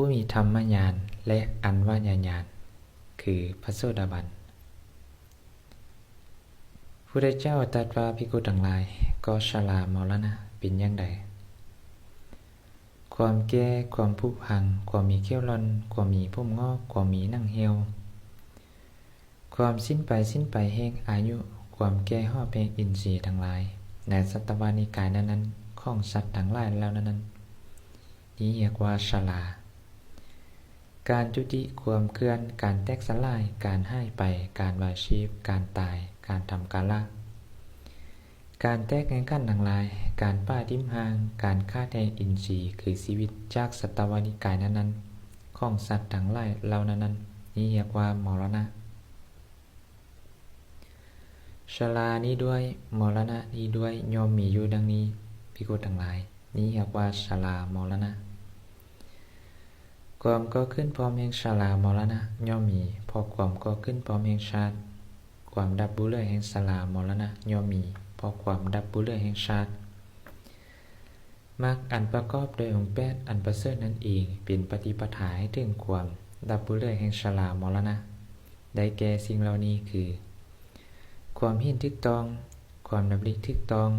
ຜູ້ມີທຳມະຍານ ແລະ ອັນວະຍະຍານ ຄືພະໂສດາບັນ. ພຸດທະເຈົ້າຕັດວ່າ, ພິກຂຸທັງຫຼາຍ, ກໍຊະລາມໍລະນະເປັນຢ່າງໃດ? ຄວາມແກ່, ຄວາມຜຸພັງ, ຄວາມມີແຂ້ວຫຼອນ, ຄວາມມີຜົມງອກ, ຄວາມມີໜັງຫ່ຽວ, ຄວາມສິ້ນໄປສິ້ນໄປແຫ່ງອາຍຸ, ຄວາມແກ່ຫອບແຫ່ງອິນຊີທັງຫຼາຍ ໃນສັດຕະວະນິກາຍນັ້ນໆ ຂອງສັດທັງຫຼາຍເຫຼົ່ານັ້ນນັ້ນ ນີ້ຮຽກວ່າຊະລາ. ການຈຸຕິ, ຄວາມເຈື່ອນ, ການແຕກສະຫຼາຍ, ການຫາຍໄປ, ການວາຍຊີບ, ການຕາຍ, ການທຳກາລະ, ການແຕກແຫ່ງຂັນທັງຫຼາຍ, ການປະຖິ້ມຮ້າງ, ການຂາດແຫ່ງອິນຊີ ຄືຊີວິດຈາກສັດຕະວະນິກາຍນັ້ນໆ ຂອງສັດທັງຫຼາຍເຫຼົ່ານັ້ນນັ້ນ ນີ້ຮຽກວ່າມໍລະນະ. ຊະລານີ້ດ້ວຍ, ມໍລະນະນີ້ດ້ວຍ ຍ່ອມມີຢູ່ດັ່ງນີ້, ພິກຂຸທັງຫຼາຍ, ນີ້ຮຽກວ່າຊະລາມໍລະນະ. ຄວາມເກີດຂຶ້ນພ້ອມແຫ່ງຊະລາມໍລະນະຍ່ອມມີ, ເພາະຄວາມເກີດຂຶ້ນພ້ອມແຫ່ງຊາດ, ຄວາມດັບບຸເຫຼືອແຫ່ງຊະລາມໍລະນະຍ່ອມມີ, ເພາະຄວາມດັບບຸເຫຼືອແຫ່ງຊາດ. ມັກອັນປະກອບດ້ວຍອົງແປດອັນປະເສີດນັ້ນເອງ ເປັນປະຕິປະທາໃຫ້ເຖິງຄວາມດັບບຸເຫຼືອແຫ່ງຊະລາມໍລະນະ ໄດ້ແກ່ສິ່ງເຫຼົ່ານີ້ຄື ຄວາມເຫັນຖືກຕ້ອງ, ຄວາມດຳລິຖືກຕ້ອງ,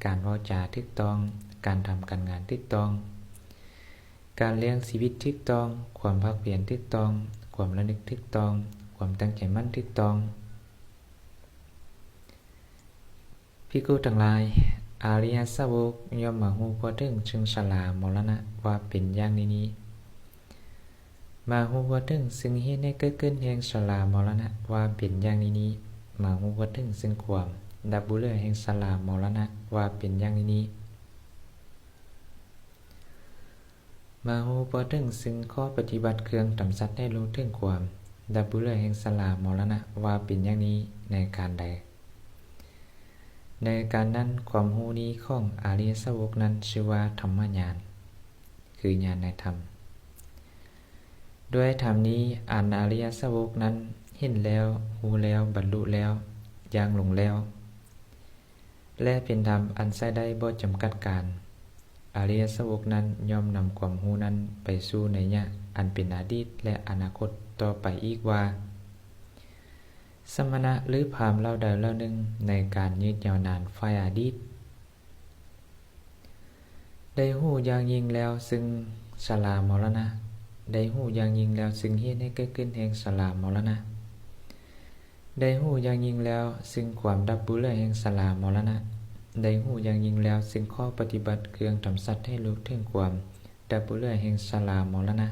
ການເວົ້າຈາຖືກຕ້ອງ, ການທຳການງານຖືກຕ້ອງ, ການລ້ຽງຊີວິດຖືກຕ້ອງ, ຄວາມພາກພຽນຖືກຕ້ອງ, ຄວາມລະນຶກຖືກຕ້ອງ, ຄວາມຕັ້ງໃຈໝັ້ນຖືກຕ້ອງ. ພິກຂຸທັງຫຼາຍ, ອະລິຍະສາວົກຍ່ອມມາຮູ້ທົ່ວເຖິງເຊິ່ງຊະລາມໍລະນະວ່າເປັນຢ່າງນີ້ນີ້, ມາຮູ້ທົ່ວເຖິງເຊິ່ງເຫດໃຫ້ເກີດຂຶ້ນແຫ່ງຊະລາມໍລະນະວ່າເປັນຢ່າງນີ້ນີ້, ມາຮູ້ທົ່ວເຖິງເຊິ່ງຄວາມດັບບຸເຫຼືອແຫ່ງຊະລາມໍລະນະວ່າເປັນຢ່າງນີ້ນີ້. ມາຮູ້ທົ່ວເຖິງເຊິ່ງຂໍ້ປະຕິບັດເຄື່ອງທຳສັດໃຫ້ຮູ້ເຖິງຄວາມດັບບຸເຫຼືອແຫ່ງຊະລາມໍລະນະວ່າເປັນຢ່າງນີ້ໃນການໃດ? ໃນການນັ້ນ, ຄວາມຮູ້ນີ້ຂອງອະລິຍະສາວົກນັ້ນຊື່ວ່າທຳມະຍານ, ຄືຍານໃນທຳ. ດ້ວຍທຳນີ້ອັນອະລິຍະສາວົກນັ້ນເຫັນແລ້ວ, ຮູ້ແລ້ວ, ບັນລຸແລ້ວ, ຢ່າງລົງແລ້ວ ແລະ ເປັນທຳອັນໃຊ້ໄດ້ບໍ່ຈຳກັດການ, ອະລິຍະສາວົກນັ້ນຍ່ອມນຳຄວາມຮູ້ນັ້ນໄປສູ່ໄນຍະອັນເປັນອະດີດ ແລະ ອະນາຄົດຕໍ່ໄປອີກວ່າ, ສະມະນະ ຫຼື ພາມເຫຼົ່າໃດເຫຼົ່າໜຶ່ງໃນການຍືດຍາວນານຝ່າຍອະດີດ ໄດ້ຮູ້ຢ່າງຍິ່ງແລ້ວເຊິ່ງຊະລາມໍລະນະ, ໄດ້ຮູ້ຢ່າງຍິ່ງແລ້ວເຊິ່ງເຫດໃຫ້ເກີດຂຶ້ນແຫ່ງຊະລາມໍລະນະ, ໄດ້ຮູ້ຢ່າງຍິ່ງແລ້ວເຊິ່ງຄວາມດັບບຸເຫຼືອແຫ່ງຊະລາມໍລະນະ, ໄດ້ຮູ້ຢ່າງຍິ່ງແລ້ວເຊິ່ງຂໍ້ປະຕິບັດເຄື່ອງທຳສັດໃຫ້ຮູ້ເຖິງຄວາມດັບບຸເຫຼືອແຫ່ງຊະລາມໍລະນະ.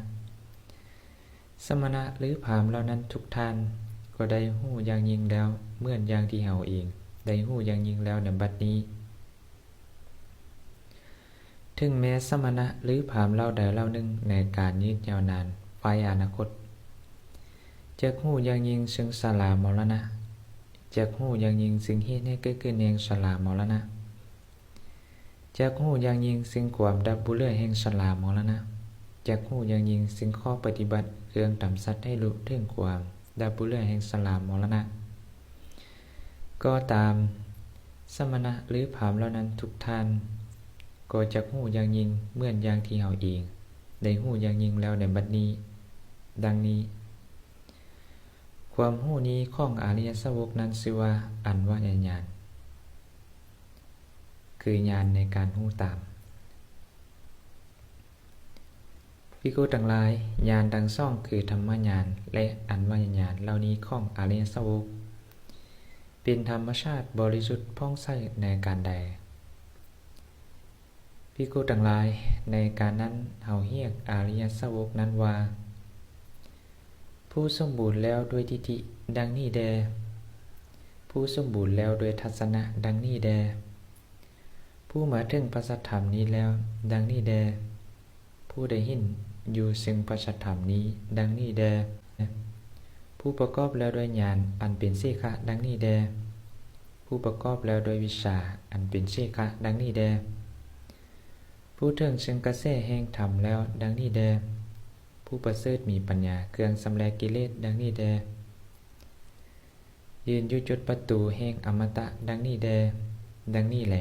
ສະມະນະ ຫຼື ພາມເຫຼົ່ານັ້ນທຸກທ່ານ ກໍໄດ້ຮູ້ຢ່າງຍິ່ງແລ້ວ ເໝືອນຢ່າງທີ່ເຮົາເອງໄດ້ຮູ້ຢ່າງຍິ່ງແລ້ວໃນບັດນີ້. ເຖິງແມ້ສະມະນະ ຫຼື ພາມເຫຼົ່າໃດເຫຼົ່າໜຶ່ງໃນການຍືດຍາວນານຝ່າຍອະນາຄົດ ຈັກຮູ້ຢ່າງຍິ່ງເຊິ່ງຊະລາມໍລະນະ, ຈັກຮູ້ຢ່າງຍິ່ງເຊິ່ງເຫດໃຫ້ເກີດຂຶ້ນແຫ່ງຊະລາມໍລະນະ, ຈັກຮູ້ຢ່າງຍິ່ງເຊິ່ງຄວາມດັບບຸເຫຼືອແຫ່ງຊະລາມໍລະນະ, ຈັກຮູ້ຢ່າງຍິ່ງເຊິ່ງຂໍ້ປະຕິບັດເຄື່ອງທຳສັດໃຫ້ຮູ້ເຖິງຄວາມດັບບຸເຫຼືອແຫ່ງຊະລາມໍລະນະ ກໍຕາມ, ສະມະນະ ຫຼື ພາມເຫຼົ່ານັ້ນທຸກທ່ານ ກໍຈັກຮູ້ຢ່າງຍິ່ງເໝືອນຢ່າງທີ່ເຮົາເອງໄດ້ຮູ້ຢ່າງຍິ່ງແລ້ວໃນບັດນີ້ ດັ່ງນີ້. ຄວາມຮູ້ນີ້ຂອງອະລິຍະສາວົກນັ້ນຊື່ວ່າອັນວະຍະຍານ, ຄືຍານໃນການຮູ້ຕາມ. ພິກຂຸທັງຫຼາຍ, ຍານທັງສອງຄືທຳມະຍານ ແລະ ອັນວະຍະຍານເຫຼົ່ານີ້ຂອງອະລິຍະສາວົກ ເປັນທຳມະຊາດບໍລິສຸດຜ່ອງໃສໃນການໃດ? ພິກຂຸທັງຫຼາຍ, ໃນການນັ້ນເຮົາຮຽກອະລິຍະສາວົກນັ້ນວ່າ ຜູ້ສົມບູນແລ້ວດ້ວຍທິດຖິ ດັ່ງນີ້ແດ່, ຜູ້ສົມບູນແລ້ວດ້ວຍທັດສະນະ ດັ່ງນີ້ແດ່, ຜູ້ມາເຖິງພະສັດທຳນີ້ແລ້ວ ດັ່ງນີ້ແດ່, ຜູ້ໄດ້ເຫັນຢູ່ເຊິ່ງພະສັດທຳນີ້ ດັ່ງນີ້ແດ່, ຜູ້ປະກອບແລ້ວດ້ວຍຍານອັນເປັນເສຂະ ດັ່ງນີ້ແດ່, ຜູ້ປະກອບແລ້ວດ້ວຍວິຊາອັນເປັນເສຂະ ດັ່ງນີ້ແດ່, ຜູ້ເຖິງເຊິ່ງກະແສແຫ່ງທຳແລ້ວ ດັ່ງນີ້ແດ່, ຜູ້ປະເສີດມີປັນຍາເຄື່ອງຊຳແລະກິເລດ ດັ່ງນີ້ແດ່, ຢືນຢູ່ຈຸດປະຕູແຫ່ງອະມະຕະ ດັ່ງນີ້ແດ່, ດັ່ງນີ້ແລ.